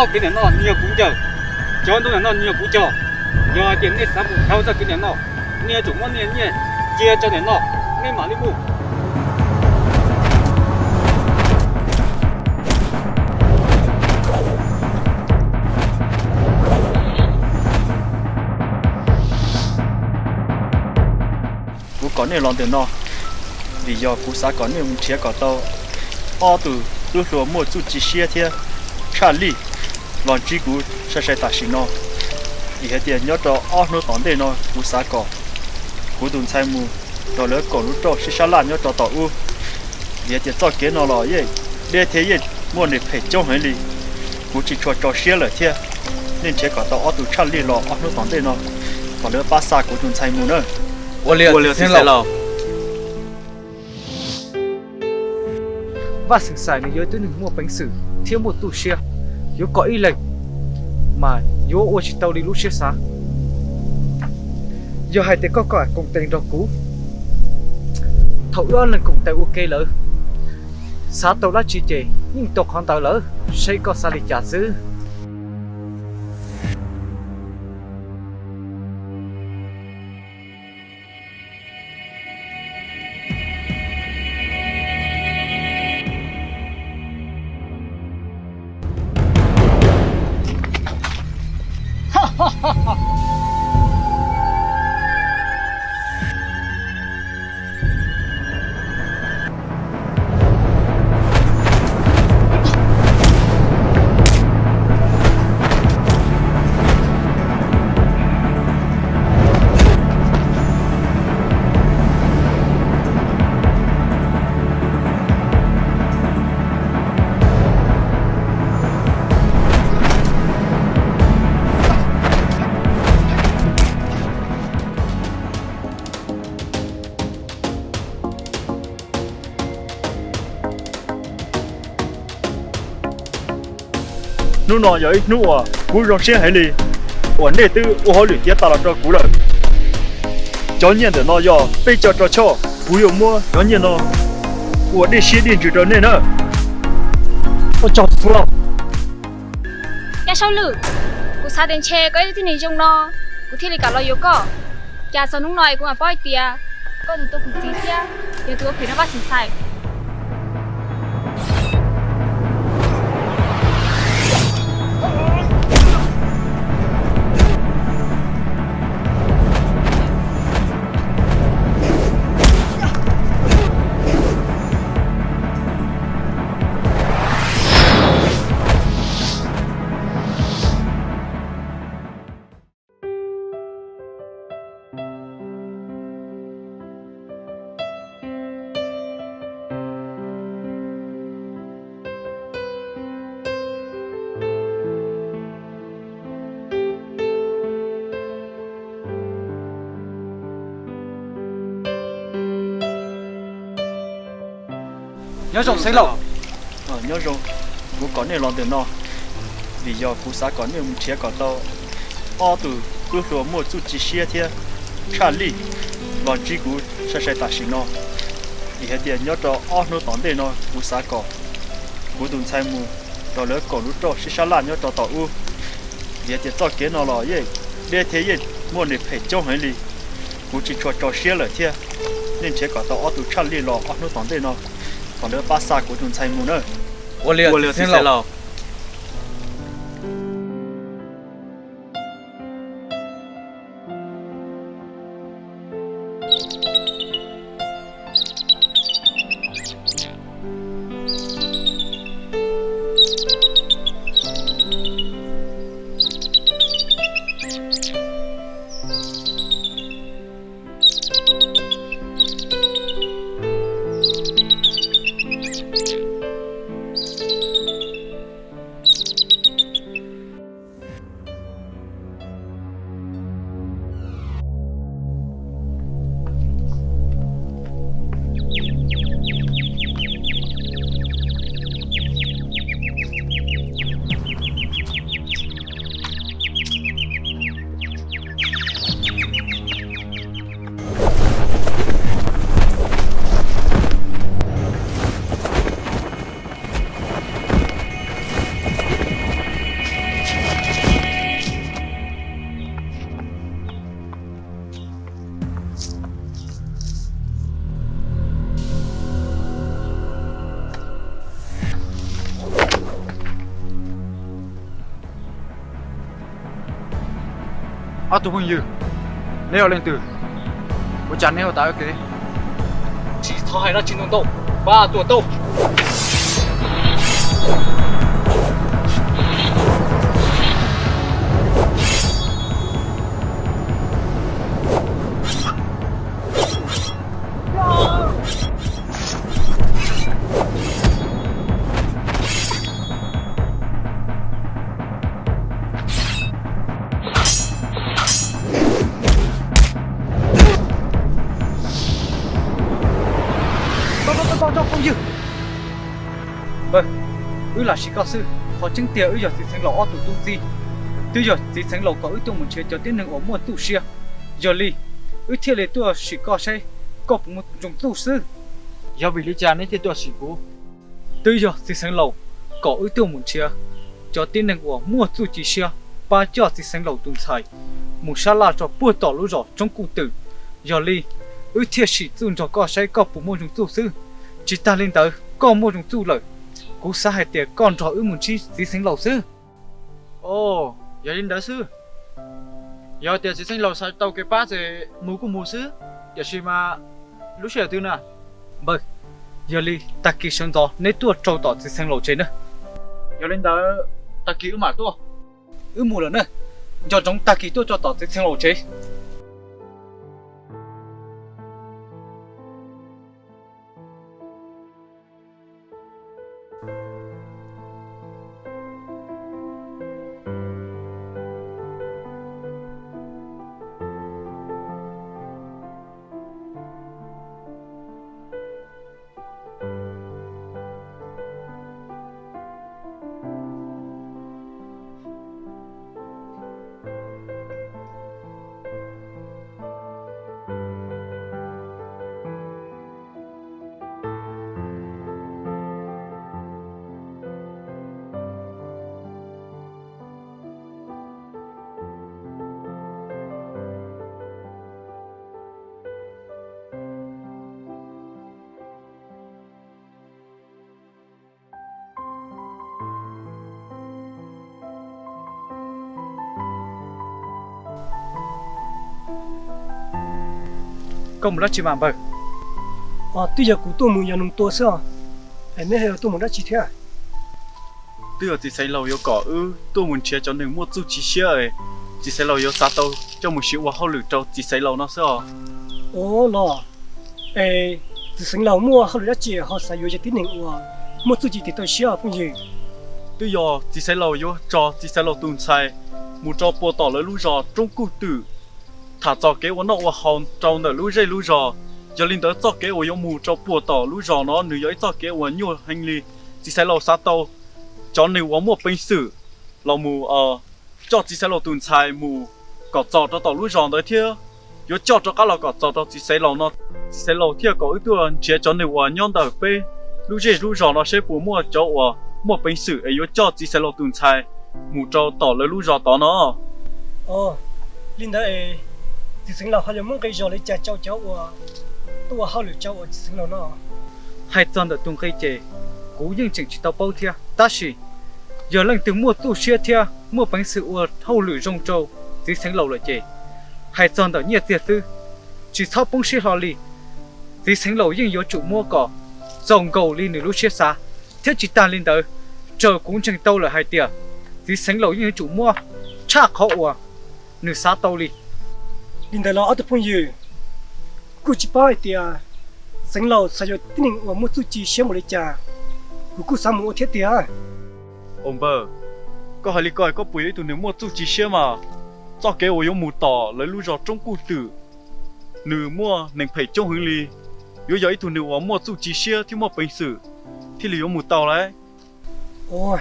Txoj kev ntawm no nws yog kuv ncaws, cov ntoo ntawm no nws yog kuv cog. Yog hais tias nej xav mus dhau txoj kev ntawm no, nej yuav tsum muab nej nyiaj cia rau ntawm no, nej mam li mus. Kuv kom nej los ntawm no, vim yog kuv xav kom nej mus nrhiav kom tau ob tug tub hluas muaj txuj ci siab thiab tshaj lij los ntsib kuv sai sai tam sim no. Vim hais tias nyob rau ob hnub tom ntej no kuv xav kom kuv tus ntxhais mus nrog lawv koom lub roj sib sab laj nyob rau tom ub. Vim hais tias txoj kev no los yeej deb thiab yeej muaj nws phem coob heev li. Kuv tsis tshua tso siab lawm thiab. Nej nrhiav kom tau ob tug tshaj lij los ob hnub tom ntej no kom lawv pab xa kuv tus ntxhais mus na. Ua li txiv xeev laus. Vaj Xeem Xais nws yog ib tug neeg muaj peev xwm thiab muaj txuj siab, yuav kom ib leeg mas yuav ua tsis tau li lub siab xav. Yog hais tias koj kam koom tes nrog kuv, thaum wb ob leeg koom tes ua ke lawm, xav tau dab tsi ces yeej tau qhov ntawd lawm, seb koj xav li cas xwb. Hnub no yog ib hnub uas kuv zoo siab heev li, uas nej twb ua hauj lwm tiav tas los rau kuv lawm. Cov nyiaj ntawm no yog peb coj rau Choj, kuv yuav muab cov nyiaj no ua dej siab dej ntsws rau nej na. Ua tsaug txiv xeev laus. Yaj Saub Lwm, kuv xav tias ntshe koj yog ib tug tib neeg zoo no, kuv thiaj li kam los yuav koj. Cas txog hnub no es kuv mam paub hais tias koj tus tua kuv txiv thiab yog tus ua phem rau Vaj Xeem Xais. Nyob zoo xeev laus. Nyob zoo. Kuv kom nej los ntawm no vim yog kuv xav kom nej mus nrhiav kom tau ob tug tub hluas muaj txuj ci siab thiab tshaj lij los ntsib kuv sai sai tam sim no. Vim hais tias nyob rau ob hnub tom ntej no kuv xav kom kuv tus ntxhais mus nrog lawv koom lub roj sib sab laj nyob rau tom ub. Vim hais tias txoj kev no los yeej deb thiab yeej muaj nws phem coob heev li. Kuv tsis tshua tso siab lawm thiab. Nej nrhiav kom tau ob tug tshaj lij los ob hnub tom ntej no kom lawv pab xa kuv tus ntxhais mus na. Ua li txiv xeev laus. Ob tug phooj ywg, neb yog leej twg? Ua cas neb ua tas wb kev? Tsis txhob hais dab tsi ntau ntau, pab tuaj tau. Phooj ywg, npawg, wb lam sim koj xwb, qhov tseeb tiag wb yog txiv xeev laus ob tug tub txib. Twb yog txiv xeev laus kom wb tuaj mus nrhiav cov tib neeg uas muaj txuj siab, yog li wb thiaj li tuaj sim koj saib koj puas muaj ntsoov txuj xwb. Yog vim li cas neb thiaj tuaj sim kuv? Twb yog txiv xeev laus kom wb tuaj mus nrhiav cov tib neeg uas muaj txuj ci siab pab coj txiv xeev laus tus ntxhais mus sab laj rau puag tom lub zos Roob Kuj Twm. Yog li wb thiaj sim txuj nrog koj saib koj puas muaj ntsoov txuj xwb. Tsis tas li ntawd koj muaj ntsoov txuj lawm, kuv xav hais tias koj nrog wb mus ntsib txiv xeev laus xwb. Yog li ntawd xwb. Yog tias txiv xeev laus xav tau kev pab ces mus kuj mus xwb, tiam sis mas lub sij hawm twg na? Npawg, yog li tag kis sawv ntxov neb tuaj rau tom txiv xeev laus tsev na. Yog li ntawd tag kis wb mam tuaj. Wb mus lawm na, nco ntsoov tag kis tuaj tso tom txiv xeev laus tsev. Koj mus dab tsi mas npawg? Twb yog kuv tuaj mus yos noog tua xwb os. Es neb ho tuaj mus dab tsi thiab? Twb yog txiv xeev laus yuav kom wb tuaj mus nrhiav cov neeg muaj txuj ci siab es txiv xeev laus yuav xav tau coj mus siv ua hauj lwm rau txiv xeev laus no xwb os. Ua los, es txiv xeev laus muaj hauj lwm dab tsi ho xav yuav cov tib neeg uas muaj txuj ci tes taw siab os phooj ywg? Twb yog txiv xeev laus yuav tso txiv xeev laus tus ntxhais mus rau puag tom lawv lub zos Roob Kuj Twm, tham txog kev ua noj ua haus rau ntawm lub zej lub zos. Yog li ntawd txoj kev uas yuav mus rau puag tom lub zos no nws yog ib txoj kev uas nyuaj heev li. Txiv xeev laus xav tau cov neeg uas muaj peev xwm los mus coj txiv xeev laus tus ntxhais mus kom txog rau tom lub zos ntawd thiab yuav coj rov qab los kom txog rau txiv xeev laus no, txiv xeev laus thiaj kom wb tuaj nrhiav cov neeg uas nyob ntawm peb lub zej lub zos no seb puas muaj cov uas muaj peev xwm es yuav coj txiv xeev laus tus ntxhais mus rau tom lawv lub zos tod no. Os, li ntawd es txiv xeev laus ho yuav muab nqi zog li cas rau cov uas tuaj ua hauj lwm rau uas txiv xeev laus no? Hais txog ntawm tus nqi ces kuv yeej tseem tsis tau paub thiab, tab sis yog leej twg muaj txuj siab thiab muaj peev xwm ua hauj lwm zoo rau txiv xeev laus lawm ces hais txog ntawm nyiaj txiag xwb, tsis txhob poob siab hlo li. Txiv xeev laus yeej yuav tsum muab kom txaus nkaus li nws lub siab xav, thiab tsis tas li ntawd, raws kuv ntseeg tau lawm hais tias txiv xeev laus yeej yuav tsum muab tshaj qhov uas nws xav tau li. Li ntawd los ob tug phooj ywg, kuv kuj tsis paub hais tias xeev laus xav yuav tib neeg uas muaj txuj ci siab npaum li cas, kuv kuj xav mus ua thiab tiag. Ua npawg, koj hais li ko koj puas yog ib tug neeg muaj txuj ci siab mas? Txoj kev uas yuav mus tom lawv lub zos Roob Kuj Twm, nws muaj neeg phem coob heev li. Yuav yog ib tug neeg uas muaj txuj ci siab thiab muaj peev xwm thiaj li yuav mus tau lauj. Ua,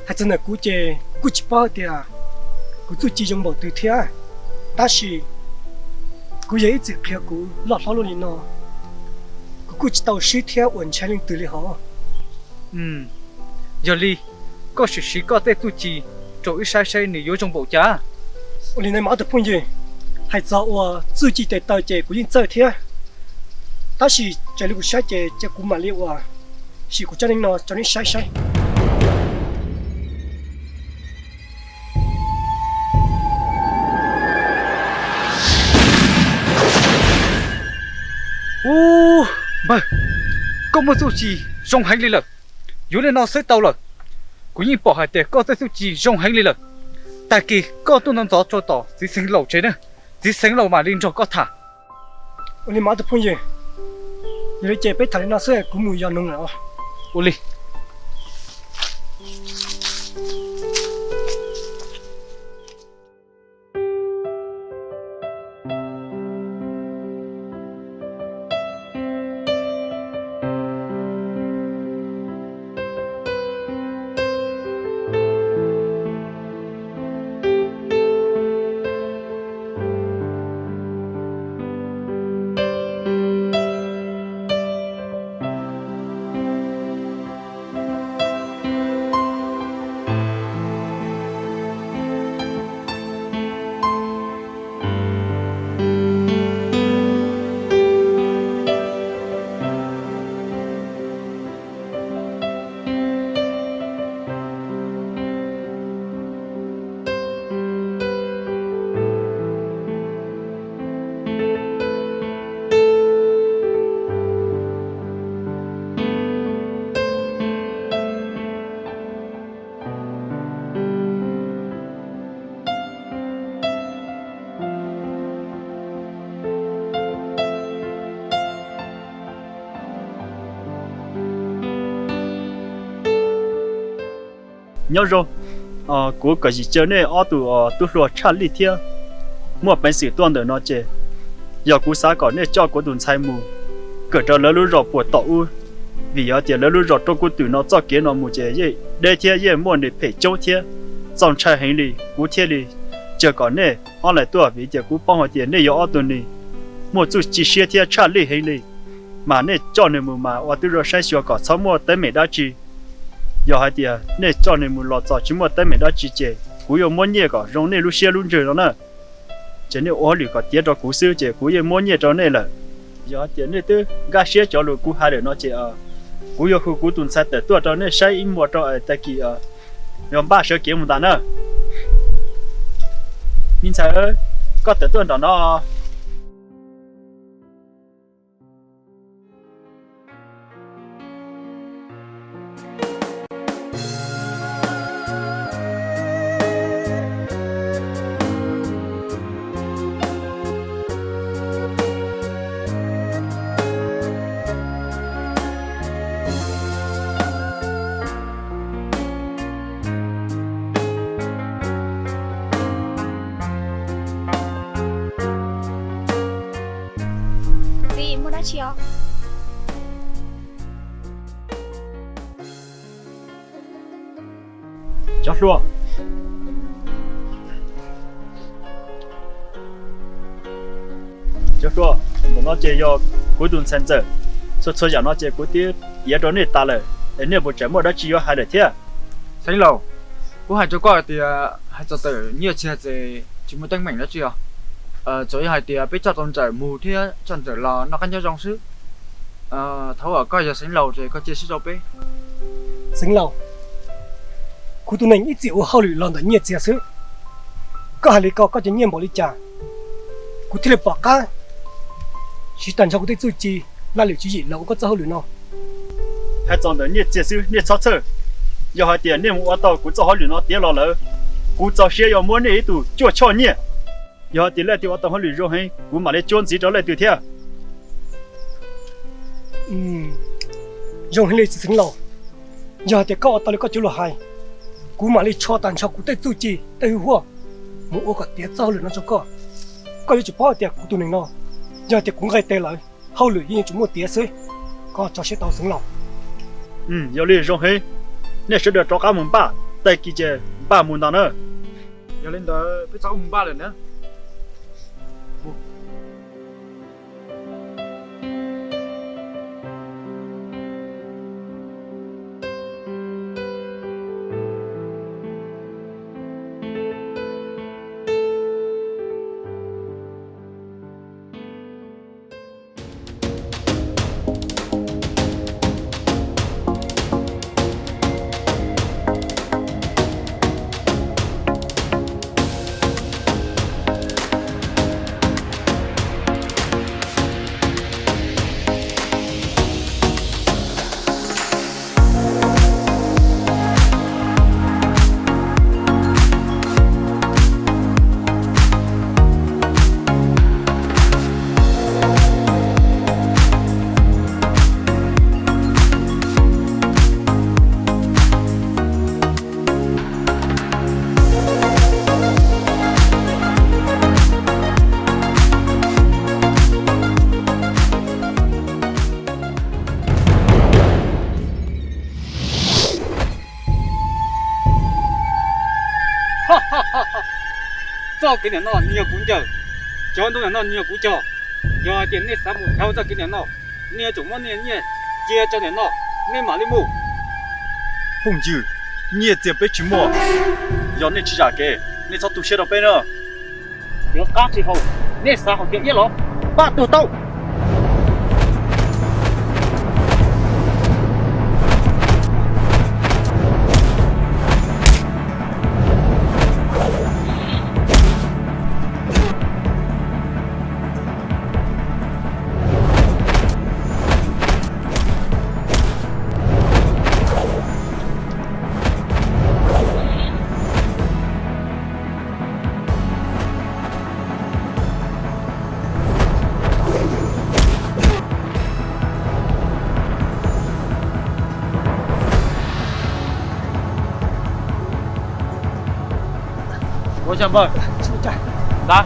hais txog ntawm kuv ces kuv kuj tsis paub hais tias kuv txuj ci zoo npaum twg thiab, tab sis kuv yog ib txwm qhia kuv loj hlob luaj li no, kuv kuj tsis tau swb thiab uas ntshai leej twg li hos. Yog li, koj sim siv koj tej txuj ci rau wb saib saib nws yuav zoo npaum cas. Ua li ntawd mas ob tug phooj ywg, hais txog uas txuj ci tes taw ces kuv yeej txawj thiab, tab sis raws li kuv saib ces cia kuv mam li uas sim kuv tsob neeg no rau neb saib saib. Pawg, koj muaj txuj ci zoo heev li lawm. Yuav li no xwb tau lawm. Kuv yeej pom hais tias koj tej txuj ci zoo heev li lawm. Tag kis koj tuaj ntxov ntxov rau tom txiv xeev laus tsev na, txiv xeev laus mam li nrog koj tham. Ua li mas tus phooj ywg, yog li ces peb tham li no xwb, kuv mus yos noog lawm os. Ua li. Nyob zoo, kuv kom yim caw nej ob tug tub hluas Tshaj Lij thiab muaj peev xwm tuaj ntawm no ces yog kuv xav kom nej coj kuv tus ntxhais mus kawm rau lawv lub zos puas tom ub, vim yog tias lawv lub zos rau kuv twm no txoj kev no mus ces yeej deb thiab yeej muaj nws phem coob thiab txaus ntshai heev li. Kuv thiaj li caw kom nej ob leeg tuaj vim tias kuv paub hais tias nej yog ob tug neeg muaj txuj ci siab thiab tshaj lij heev li, mas nej coj nws mus mas ua tib zoo saib xyuas kom txhob muaj teeb meem dab tsi. Yog hais tias nej coj nws mus los txog tsis muaj teeb meem dab tsi ces kuv yuav muab nyiaj kom zoo nej lub siab lub ntsws no na. Ces nej ua hauj lwm kom tiav rau kuv xwb ces kuv yeej muab nyiaj rau nej lawm. Yog hais tias nej twb nkag siab cov lus kuv hais lawm no ces kuv yuav hu kuv tus ntxhais tawm tuaj rau nej saib ib muag rau tag kis yog npaj sawv kev mus ntag na. Me ntxhais, koj tawm tuaj nram no. Txiv, muaj dab tsi os? Cov hluas, cov hluas, ntawm no ces yog kuv tus ntxhais ntxawm. Txhua txhua yam no ces kuv twb piav rau nej tas lawm, es nej puas tseem muaj dab tsi yuav hais lawm thiab? Xeev laus, kuv hais rau koj hais tias hais txog ntawm nyiaj txiag ces tsis muaj teeb meem dab tsi os. Tsuas yog hais tias peb coj tau Ntsawm mus thiab coj Ntsawm los noj qab nyob zoo xwb. Thaum uas koj yog xeev laus ces koj cia siab rau peb. Xeev laus, kuv tus neeg ib txwm ua hauj lwm los ntawm nyiaj txiag xwb. Koj hais li ko koj cov nyiaj npaum li cas kuv thiaj li pom qab siv tag nrho kuv tej txuj ci laj lwm tswv yim los ua koj txoj hauj lwm no. Hais txog ntawm nyiaj txiag xwb nej txhob txhawj. Yog hais tias nej mus ua tau kuv txoj hauj lwm no tiav los lawm, kuv txaus siab yuav muab nej ib tug cuaj choj nyiaj. Yog hais tias leej twg ua tau hauj lwm zoo heev kuv mam li cuab ntxiv rau leej twg thiab. Zoo heev li txiv xeev laus, yog hais tias koj ua tau li koj cov lus hais, kuv mam li rho tag nrho kuv tej txuj ci tej hwj huaj mus ua kom tiav txoj hauj lwm no rau koj. Koj yuav tsum paub hais tias kuv tus neeg no, yog hais tias kuv nqaij tes lawm, hauj lwm yeej yuav tsum muaj tiav xwb. Koj tso siab tau xeev laus. Yog li zoo heev, nej sawv daws rov qab mus npaj, tag kis ces npaj mus ntag na. Yog li ntawd peb txhob mus npaj lawm na. Txoj kev niam no nws yog kuv ncaws, cov ntoo niam no nws yog kuv cog. Yog hais tias nej xav mus dhau txoj kev niam no, nej yuav tsum muab nej nyiaj cia rau niam no, nej mam li mus. Phooj ywg, nyiaj txiag peb tsis muaj, yog nej tsis zam kev, nej txhob tu siab rau peb na. Cov qab tsis haum, nej xav haum tiag iab los pab tuag tau. Ua cas npawg? Ntag.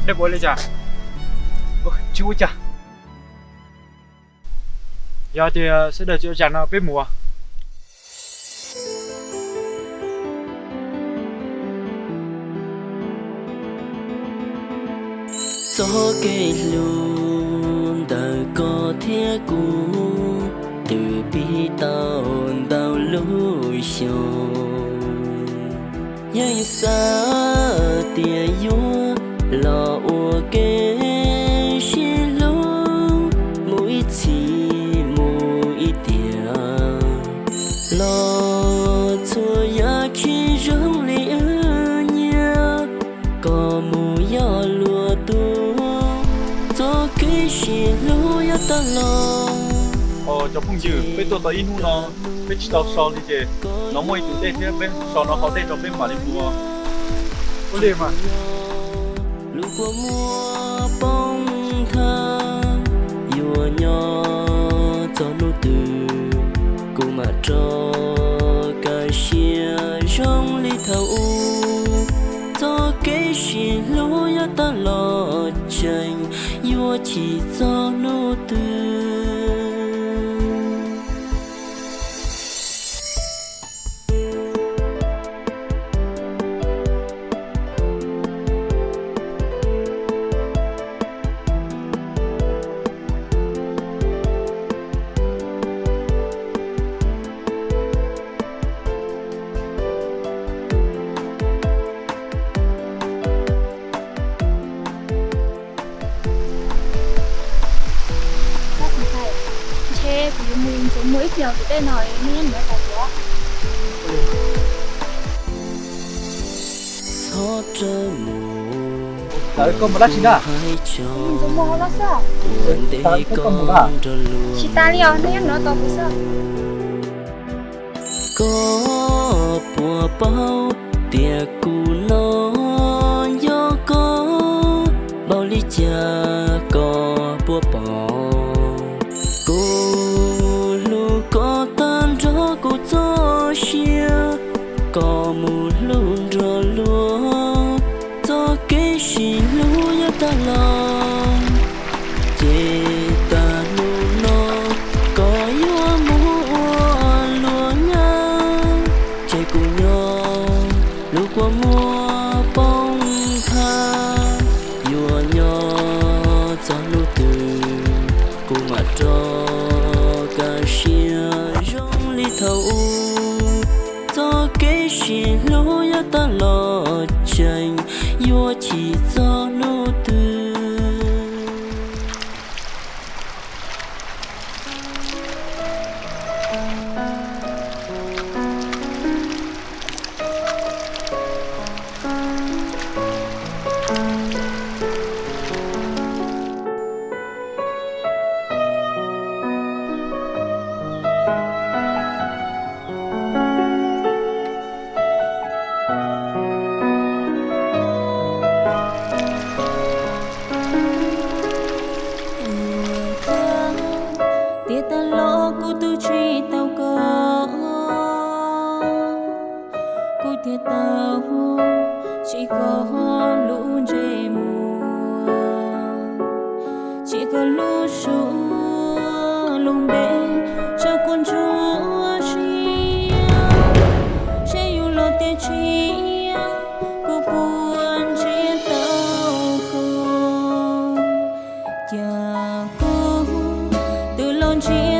Nej puas ua li cas? Tsis ua cas. Yog tias sawv daws tsis ua cas no peb mus. Txoj kev hlub ntawm koj thiab kuv twb pib tau ntau lub xyoo. Yeej xav tias yuav los ua kev sib hlub mus ib txhis mus ib tiam, los txhua yam tsis zoo li wb nyiam, koj mus yog luag tus, txoj kev sib hlub yuav tag los. Cov phooj ywg, peb tuaj tau ib hnub no peb tsis tau so li ces no muaj ib tus dej thiab, peb so no haus dej rau peb mam li mus. Ua li mas. Lub kua muag poob nthav, yuav nyob txog hnub twg kuv mam rov kaj siab zoo li thaum ub. Txoj kev sib hlub yuav tag los tseem yuav chim txog hnub twg. Ntshe kuv yuav mus ntxuav muag ib pliag tus dej no, nej nyob no tos kuv. Txhob rawm mus, koj mus dab tsi na? Ntxuav muag hauv no xwb. Ua ntej koj nrog luag. Tsis tas li os, nej nyob no tos kuv xwb. Koj puas paub tias kuv no nco koj npaum li cas, koj puas pom? Kuv hlub koj tag nrho kuv txoj sia, koj mus hlub nrog luag, txoj kev sib hlub yuav tag los. Ces tag hnub no koj yuav mus ua luag nyab, ces kuv nyob lub kua muag poob nthav, yuav nyob txog hnub twg kuv mam rov kaj siab zoo li thaum ub. Txoj kev sib hlub yuav tag los tseem yuav chim txog hnub twg. Tau tsis koj lub ntsej muag, tsis koj lub suab lub npe, tso kuv ntsuab siab, seb yus los tiag tsis yog, kuv puas ntsib tau koj. Cas koj twb los ntsib